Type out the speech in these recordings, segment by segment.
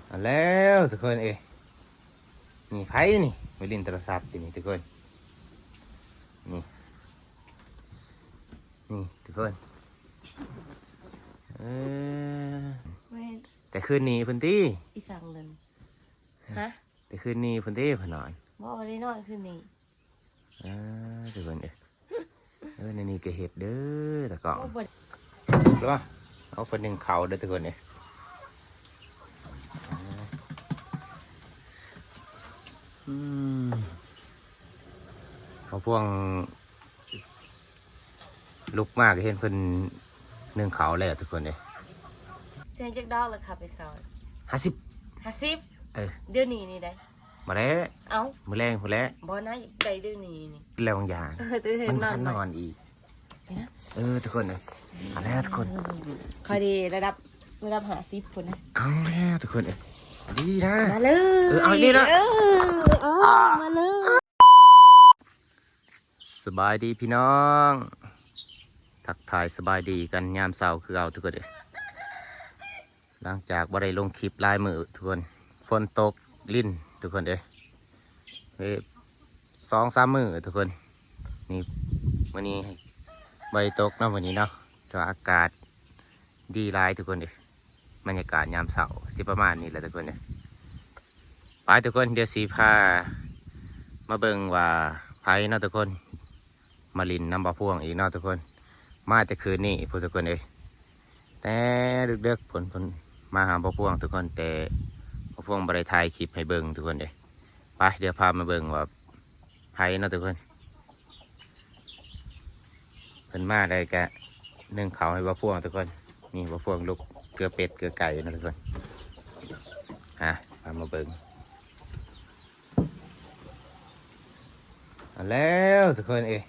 ເອົາແລ້ວທຸກຄົນເອີຍ ນີ້ໃຜນີ້ມາຫຼິ້ນໂທລະສັບຢູ່ນີ້ທຸກຄົນ ນີ້ ນີ້ທຸກຄົນ ເອີ ແມ່ນ ແຕ່ຄືນນີ້ພຸ້ນຕິ ອີຫຍັງນັ້ນ ຮະ ແຕ່ຄືນນີ້ພຸ້ນຕິ ເພິ່ນນອນ ບໍ່ ບໍ່ໄດ້ນອນຄືນນີ້ ອ່າ ທຸກຄົນເອີຍ ເອີ ໃນນີ້ກໍເຮັດເດີຕາກ້ອງ ໂອ້ ບໍ່ ສຸກແລ້ວ ເອົາ ເພິ່ນໜຶ້ງເຂົ້າເດີທຸກຄົນເອີຍ ອືມ ເອົາພວງ ລຸກມາກໍເຫັນເພິ່ນໜຶ້ງເຂົ້າແລ້ວທຸກຄົນເອີຍ ຊິໃຫ້ຈັກດອກລະຄ່າໄປສອນ ຫ້າສິບ ຫ້າສິບ ເອີ ດຽວນີ້ນີ້ໄດ໋ ບໍ່ແລ້ວ ເອົ້າ ມື້ແລງພຸ້ນແຫຼະ ບໍ່ນະ ຢາກໄດ້ດຽວນີ້ນີ້ ແລ້ວບາງຢ່າງ ເອີ ຕື່ນ ມັນນອນ ຄັນນອນອີກ ໄປນະ ເອີ ທຸກຄົນເອີຍ ເອົາແລ້ວທຸກຄົນ ຂ້ອຍດີລະດັບ ລະດັບຫ້າສິບພຸ້ນນະ ເອົາແລ້ວທຸກຄົນເອີຍ ດີນະ ມາເລີຍ ເອີ ເອົາອີກແລ້ວ ເອີ ເອີ ອ່າ ມາເລີຍ ສະບາຍດີພີ່ນ້ອງ ທັກທາຍສະບາຍດີກັນຍາມເຊົ້າຄືເກົ່າທຸກຄົນເອີຍ ຫຼັງຈາກບໍ່ໄດ້ລົງຄລິບຫຼາຍມື້ທຸກຄົນ ຝົນຕົກລິນທຸກຄົນເອີຍ ເອີ ສອງສາມມື້ທຸກຄົນ ນີ້ ມື້ນີ້ບໍ່ໄດ້ຕົກເນາະ ມື້ນີ້ເນາະ ແຕ່ວ່າອາກາດດີຫຼາຍທຸກຄົນເອີຍ ບັນຍາກາດຍາມເຊົ້າຊິປະມານນີ້ແຫຼະທຸກຄົນເອີຍ ໄປທຸກຄົນ ດຽວຊິພາມາເບິ່ງວ່າໃຜເນາະທຸກຄົນ ມາຫຼິ້ນນຳບ່າວພວງອີກເນາະທຸກຄົນ ມາແຕ່ຄືນນີ້ພຸ້ນທຸກຄົນເອີຍ ແຕ່ເດິກໆພຸ້ນ ເພິ່ນມາຫາບ່າວພວງທຸກຄົນ ແຕ່ບ່າວພວງບໍ່ໄດ້ຖ່າຍຄລິບໃຫ້ເບິ່ງທຸກຄົນເອີຍ ໄປ ດຽວພາມາເບິ່ງວ່າໃຜເນາະທຸກຄົນ ເພິ່ນມາໄດ້ກະໜຶ້ງເຂົ້າໃຫ້ບ່າວພວງທຸກຄົນ ນີ້ບ່າວພວງລຸກເກືອເປັດເກືອໄກ່ເນາະທຸກຄົນ ອ່າ ພາມາເບິ່ງ ເອົາແລ້ວທຸກຄົນເອີຍ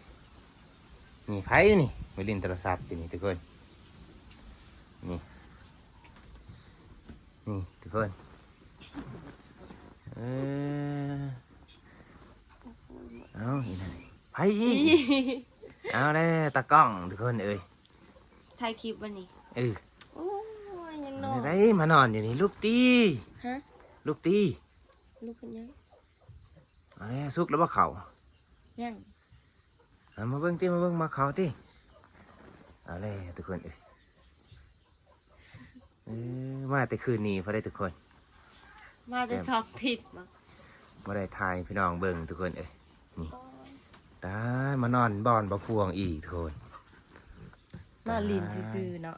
ນີ້ໃຜນີ້ມາຫຼິ້ນໂທລະສັບຢູ່ນີ້ທຸກຄົນ ນີ້ ນີ້ທຸກຄົນ ເອີ ເອົາ ອີ່ນັ້ນ ໃຜອີກ ເອົາແລ້ວຕາກ້ອງທຸກຄົນເອີຍ ຖ່າຍຄລິບບໍ່ນີ້ ເອີ ໂອ້ຍ ຍັງນອນ ໄດ້ມານອນຢູ່ນີ້ ລຸກຕິ ຮະ ລຸກຕິ ລຸກເຮັດຫຍັງ ເອົາແລ້ວ ສຸກແລ້ວບໍ່ເຂົ້າ ຍັງ ເອົາມາເບິ່ງຕິ ມາເບິ່ງ ມາເຂົ້າຕິ ເອົາແລ້ວທຸກຄົນເອີຍ ເອີ ມາແຕ່ຄືນນີ້ພໍໄດ້ທຸກຄົນ ມາແຕ່ສອງທິດບໍ່ ບໍ່ໄດ້ຖ່າຍໃຫ້ພີ່ນ້ອງເບິ່ງທຸກຄົນເອີຍ ນີ້ ໂອ້ຍ ຕາຍ ມານອນບ່ອນບ່າວພວງອີກທຸກຄົນ ນອນຫຼິ້ນຊື່ໆເນາະ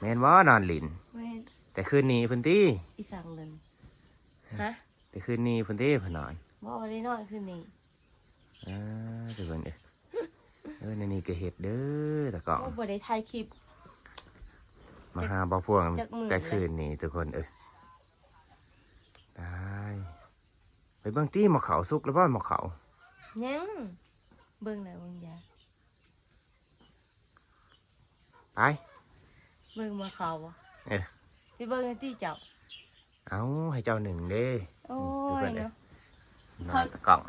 ແມ່ນບໍ່ ນອນຫຼິ້ນ ແມ່ນ ແຕ່ຄືນນີ້ພຸ້ນຕິ ອີຫຍັງນັ້ນ ຮະ ແຕ່ຄືນນີ້ພຸ້ນຕິເພິ່ນນອນ ບໍ່ ບໍ່ໄດ້ນອນຄືນນີ້ ອ່າ ທຸກຄົນເອີຍ ເອີ ໃນນີ້ກໍເຮັດເດີຕາກ້ອງ ໂອ້ ບໍ່ໄດ້ຖ່າຍຄລິບ ມາຫາບ່າວພວງ ຈັກມື້ ແຕ່ຄືນນີ້ທຸກຄົນເອີຍ ຕາຍ ໄປເບິ່ງຕິ ໝາກເຂົ້າສຸກແລ້ວບໍ່ ໝາກເຂົ້າ ຍັງ ເບິ່ງແລ້ວເບິ່ງຢາ ໄປ ເບິ່ງໝາກເຂົ້າບໍ່ ເອີ ໄປເບິ່ງແດ່ຕິເຈົ້າ ເອົາ ໃຫ້ເຈົ້າໜຶ້ງເດ້ ໂອ້ຍ ນີ້ ເນາະ ຕາກ້ອງ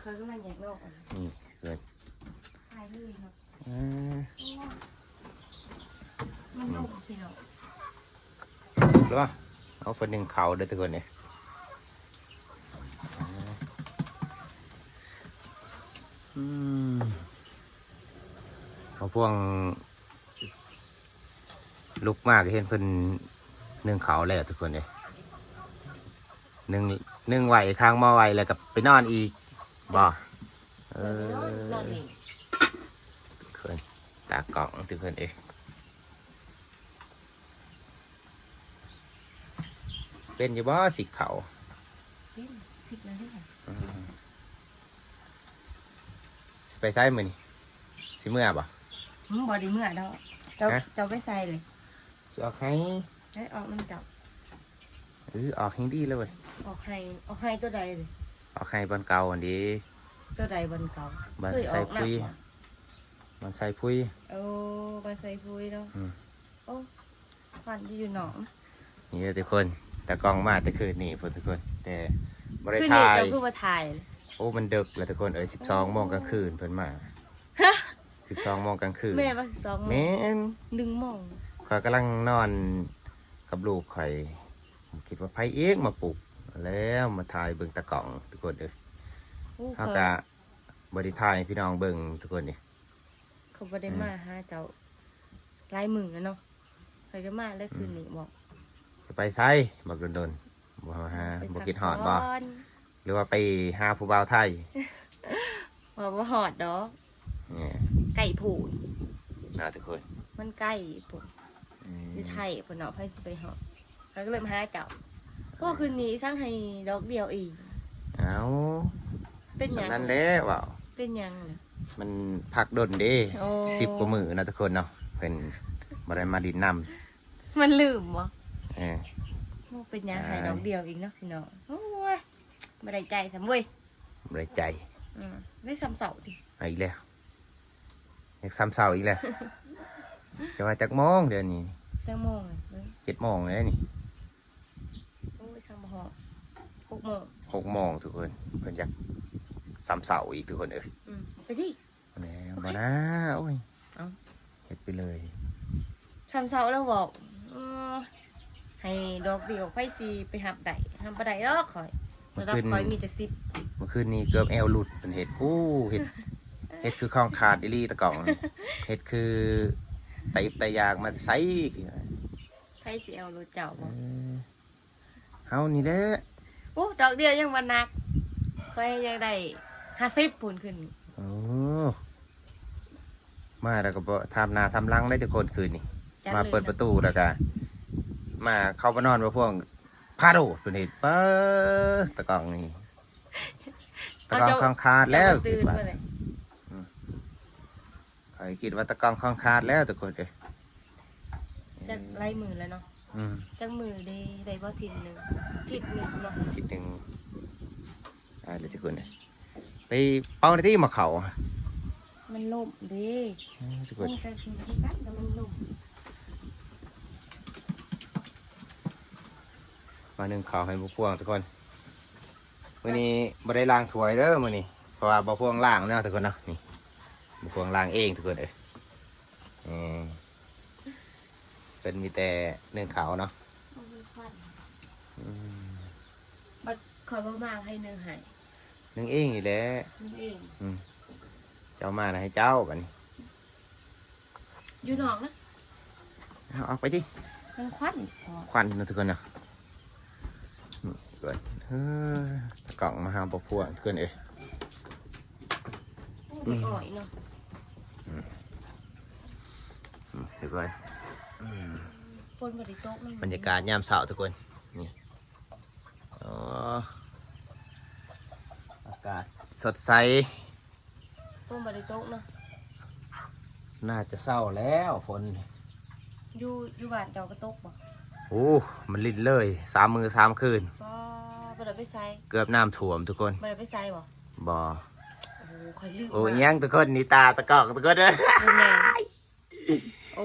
ຂ້ອຍກຳລັງຢາກນອນ ນີ້ເກີດ ຖ່າຍເລີຍເນາະ ເອີ ມັນນຸ່ມພີ່ນ້ອງ ສຸກແລ້ວ ເອົາ ເພິ່ນໜຶ້ງເຂົ້າເດີທຸກຄົນເອີຍ ອືມ ເອົາພວງ ລຸກມາກໍເຫັນເພິ່ນໜຶ້ງເຂົ້າແລ້ວທຸກຄົນເອີຍ ໜຶ້ງ ໜຶ້ງໄວ້ ຄາງໝໍ້ໄວ້ ແລ້ວກໍໄປນອນອີກບໍ່ ເອີ ນອນນີ້ ເພິ່ນ ຕາກ້ອງທຸກຄົນເອີຍ ເປັນຢູ່ບໍ່ ສິກເຂົ້າ ເປັນ ສິກແລ້ວເດ້ ອືມ ຊິໄປໃສມື້ນີ້ ຊິເມືອບໍ່ ອືມ ບໍ່ໄດ້ເມືອດອກ ເຈົ້າ ຮະ ເຈົ້າໄປໃສເລີຍ ຊິອອກໄຮ່ ໄດ້ອອກນຳເຈົ້າ ເອີ ອອກແຮງດີເລີຍ ອອກໄຮ່ ອອກໄຮ່ໂຕໃດເລີຍ ອອກໄຮ່ບ່ອນເກົ່າຫັ້ນເດ ໂຕໃດບ່ອນເກົ່າ ບ່ອນ ເຄີຍອອກ ໃສ່ປຸ໋ຍ ນຳບໍ່ ມັນໃສ່ປຸ໋ຍ ໂອ້ ມັນໃສ່ປຸ໋ຍເນາະ ອືມ ໂອ້ ຄວັນທີ່ຢູ່ນອກນະ ນີ້ເດີທຸກຄົນ ຕາກ້ອງມາແຕ່ຄືນນີ້ພຸ້ນທຸກຄົນ ແຕ່ບໍ່ໄດ້ ຄືນນີ້ ຖ່າຍ ເຈົ້າຄືບໍ່ຖ່າຍ ໂອ້ ມັນເດິກແລ້ວທຸກຄົນເອີຍ ສິບສອງໂມງກາງຄືນເພິ່ນມາ ຮະ ສິບສອງໂມງກາງຄືນ ແມ່ນບໍ່ ສິບສອງໂມງ ແມ່ນ ໜຶ່ງໂມງ ຂ້ອຍກຳລັງນອນກັບລູກຂ້ອຍ ຄິດວ່າໃຜອີກມາປຸກ ແລ້ວມາຖ່າຍເບິ່ງຕາກ້ອງທຸກຄົນເອີຍ. ໂອ້ ເຮົາກະບໍ່ໄດ້ຖ່າຍໃຫ້ພີ່ນ້ອງເບິ່ງທຸກຄົນເອີຍ. ເຂົາບໍ່ໄດ້ມາຫາເຈົ້າຫຼາຍມື້ແລ້ວເນາະ. ຂ້ອຍກໍມາແລ້ວຄືນນີ້ບໍ. ຈະໄປໃສບັກດົນໆ ບໍ່ຫາ ບໍ່ຄິດຮອດບໍ ຫຼືວ່າໄປຫາຜູ້ບ່າວໄທ? ວ່າບໍ່ຮອດດອກ ແນ່ ໃກ້ໂພດເນາະທຸກຄົນ ມັນໃກ້ພຸ້ນ ຢູ່ໄທພຸ້ນເນາະ ໃຜຊິໄປຮອດ. ຂ້ອຍກໍເລີຍມາຫາເຈົ້າ. ໂອ້ ຄືນນີ້ສັ່ງໃຫ້ດອກດຽວເອງ. ເອົ້າ ເປັນຫຍັງ? ສ່ຳນັ້ນແຫຼະເວົ້າ. ເປັນຫຍັງລະ? ມັນພັກດົນເດ້ ໂອ້ ສິບກວ່າມື້ເນາະທຸກຄົນເນາະ ເພິ່ນບໍ່ໄດ້ມາຫຼິ້ນນຳ. ມັນລືມບໍ? ເອີ ໂອ້ ເປັນຫຍັງໃຫ້ດອກດຽວອີກເນາະພີ່ນ້ອງ. ໂອ້ຍ ບໍ່ໄດ້ໃຈຊ້ຳເວີຍ. ບໍ່ໄດ້ໃຈ. ອືມ ໄດ້ຊ້ຳເຊົາຕິ? ເອົາອີກແລ້ວ ຢາກຊ້ຳເຊົາອີກແລ້ວ. ຈະວ່າຈັກໂມງດຽວນີ້? ຈັກໂມງ? ເຈັດໂມງແລ້ວນີ້. ໂອ້ຍ ຊ້ຳບໍ່ຮອດ ຫົກໂມງ ຫົກໂມງທຸກຄົນ. ເພິ່ນຢາກຊ້ຳເຊົາອີກທຸກຄົນເອີຍ. ອືມ ໄປຕິ. ແນ່ ໂອເຄ ບໍ່ນາ ໂອ້ຍ ເອົ້າ ເຮັດໄປເລີຍ. ຊ້ຳເຊົາແລ້ວບອກ ເອີ ໃຫ້ດອກດຽວ ໃຜຊິໄປຮັບໄດ້? ຮັບບໍ່ໄດ້ດອກຂ້ອຍ ລະດັບຂ້ອຍມີແຕ່ສິບ. ເມື່ອຄືນນີ້ເກືອບແອວຫຼຸດ ເພິ່ນເຮັດ ໂອ້ ເຮັດ ເຮັດຄືຂອງຂາດອີ່ຫຼີຕາກ້ອງ ເຮັດຄືຕາອິດຕາຢາກມາແຕ່ໃສ. ໃຜຊິແອວຫຼຸດເຈົ້າບໍ? ເອີ ເຮົານີ້ແຫຼະ. ໂອ້ ດອກດຽວຍັງບໍ່ໜັກ ຂ້ອຍຍັງໄດ້ຫ້າສິບພຸ້ນຂຶ້ນ. ໂອ້ ມາແລ້ວກໍບໍ່ຖາມໜ້າຖາມຫຼັງເດ້ທຸກຄົນ. ຄືນນີ້ມາເປີດປະຕູແລ້ວກໍມາເຂົ້າມານອນວ່າພວກພາໂດດເພິ່ນເຮັດ ປາ ຕາກ້ອງນີ້ ຕາກ້ອງຂອງຂາດແລ້ວ. ອືມ ຂ້ອຍຄິດວ່າຕາກ້ອງຂອງຂາດແລ້ວທຸກຄົນເອີຍ. ຈັກຫຼາຍມື້ແລ້ວເນາະ. ອືມ ຈັກມື້ເດ້ ໄດ້ບໍ່ທິດໜຶ່ງ ທິດໜຶ່ງເນາະ ທິດໜຶ່ງ. ຕາຍແລ້ວທຸກຄົນເອີຍ ໄປເປົ່າໜ້າຕິໝາກເຂົ້າ ມັນລົ້ມເດ້. ເອີ ທຸກຄົນ ມັນກໍຄືກັນ ແຕ່ມັນລົ້ມ. ມາໜຶ້ງເຂົ້າໃຫ້ບໍ່ພວງທຸກຄົນ. ມື້ນີ້ບໍ່ໄດ້ລ້າງຖ້ວຍເດີມື້ນີ້ ເພາະວ່າບໍ່ພວງລ້າງເນາະທຸກຄົນເນາະ. ນີ້ບໍ່ພວງລ້າງເອງທຸກຄົນເອີຍ. ເອີ ເພິ່ນມີແຕ່ໜຶ້ງເຂົ້າເນາະ. ອືມ ບັດຂ້ອຍບໍ່ມາໃຜໜຶ້ງໃຫ້? ໜຶ້ງເອງນີ້ແຫຼະ ໜຶ້ງເອງ. ອືມ ເຈົ້າມາແລ້ວໃຫ້ເຈົ້າບັດນີ້. ຢູ່ນອກນະ ເອົາອອກໄປຕິ ມັນຄວັນ ຄວັນນະທຸກຄົນເນາະ. ນີ້ກ່ອນ ເອີ ຕາກ້ອງມາຫາບໍ່ພວງທຸກຄົນເອີຍ. ໂອ້ ອືມ ອ້ອຍເນາະ. ອືມ ອືມ ທຸກຄົນ ອືມ ຝົນບໍ່ໄດ້ຕົກເນາະ. ບັນຍາກາດຍາມເຊົ້າທຸກຄົນ ນີ້ ອໍ ອາກາດສົດໃສ. ຝົນບໍ່ໄດ້ຕົກເນາະ. ໜ້າຈະເຊົາແລ້ວຝົນ. ຢູ່ ຢູ່ບ້ານເຈົ້າກໍຕົກບໍ່? ໂອ້ ມັນລິນເລີຍ ສາມມື້ສາມຄືນ. ບໍ່ ບໍ່ໄດ້ໄປໃສ. ເກືອບນ້ຳຖ້ວມທຸກຄົນ. ບໍ່ໄດ້ໄປໃສບໍ່? ບໍ່. ໂອ້ ຂ້ອຍລືມ. ໂອ້ ຫຍັງທຸກຄົນ ນີ້ຕາຕາກ້ອງທຸກຄົນເອີຍ. ໂອ້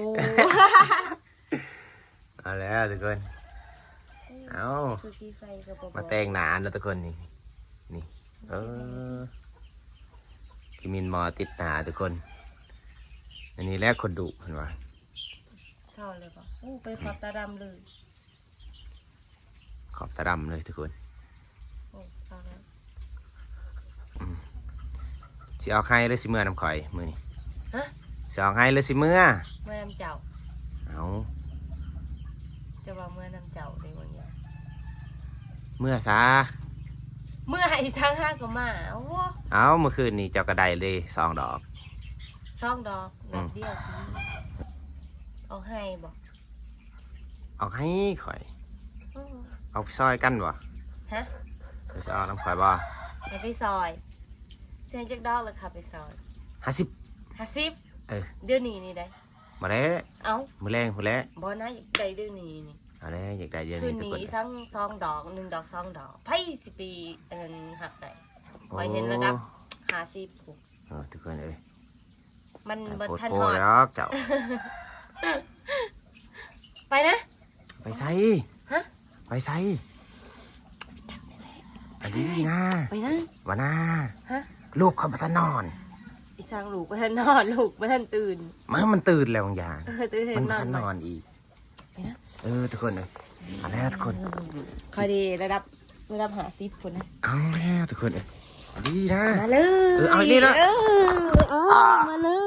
ເອົາແລ້ວທຸກຄົນ ເອົາ ຄືຂີ້ໄຟກໍບໍ່ ມາແຕ່ງໜ້າແລ້ວທຸກຄົນ. ນີ້ ນີ້ ເອີ ກິມິນໝໍຕິດໜ້າທຸກຄົນ. ອັນນີ້ແຫຼະຄົນດຸເພິ່ນວ່າ. ເຊົາເລີຍບໍ່? ໂອ້ ໄປຂອບຕາດຳເລີຍ. ຂອບຕາດຳເລີຍທຸກຄົນ. ໂອ້ ເຊົາແລ້ວ. ອືມ ຊິອອກໄຮ່ຫຼືຊິເມືອນຳຂ້ອຍມື້ນີ້? ຮະ? ຊິອອກໄຮ່ຫຼືຊິເມືອ? ເມືອນຳເຈົ້າ. ເອົ້າ ຈະວ່າເມືອນຳເຈົ້າໄດ້ບໍ່? ເມືອຊະ. ເມືອໃຫ້ຊ່າງຫາກໍມາ. ໂອ້ ເອົ້າ ມື້ຄືນນີ້ເຈົ້າກໍໄດ້ເລີຍສອງດອກ. ສອງດອກ? ອືມ ດອກດຽວຕິ. ອອກໄຮ່ບໍ່? ອອກໃຫ້ຂ້ອຍ. ໂອ້ ອອກໄປຊ່ອຍກັນບໍ່? ຮະ? ເຈົ້າຊິອອກນຳຂ້ອຍບໍ່? ໃຫ້ໄປຊ່ອຍ. ຊິໃຫ້ຈັກດອກລະຂ້າໄປຊ່ອຍ? ຫ້າສິບ. ຫ້າສິບ? ເອີ ດຽວນີ້ນີ້ໄດ໋. ບໍ່ແລ້ວ ເອົ້າ ມື້ແລງພຸ້ນແຫຼະ. ບໍ່ນະ ຢາກໄດ້ດຽວນີ້ນີ້. ເອົາແລ້ວ ຢາກໄດ້ດຽວນີ້. ຄືນນີ້ສັ່ງສອງດອກ ໜຶ່ງດອກສອງດອກ ໃຜຊິໄປ ອັນນັ້ນ ຮັບໄດ້. ໂອ້ ຂ້ອຍເຫັນລະດັບຫ້າສິບພຸ້ນ. ເອີ ທຸກຄົນເອີຍ ມັນບໍ່ທັນຮອດດອກເຈົ້າ. ໄປນະ. ໄປໃສ? ຮະ? ໄປໃສ? ໄປດີນະ. ໄປນະ. ວ່ານະ. ຮະ? ລູກຂ້ອຍບໍ່ທັນນອນ. ອີ່ສັງລູກບໍ່ທັນນອນ ລູກບໍ່ທັນຕື່ນ. ມັນ ມັນຕື່ນແລ້ວບາງຢ່າງ. ເອີ ຕື່ນ ມັນບໍ່ທັນນອນອີກ. ໄປນະ ເອີ ທຸກຄົນເອີຍ ມາແລ້ວທຸກຄົນ ຂ້ອຍດີລະດັບ ລະດັບຫ້າສິບພຸ້ນນະ ເອົາແລ້ວທຸກຄົນເອີຍ ດີນະ ມາເລີຍ ເອີ ເອົານີ້ນະ ເອີ ເອີ ອ່າ ມາເລີ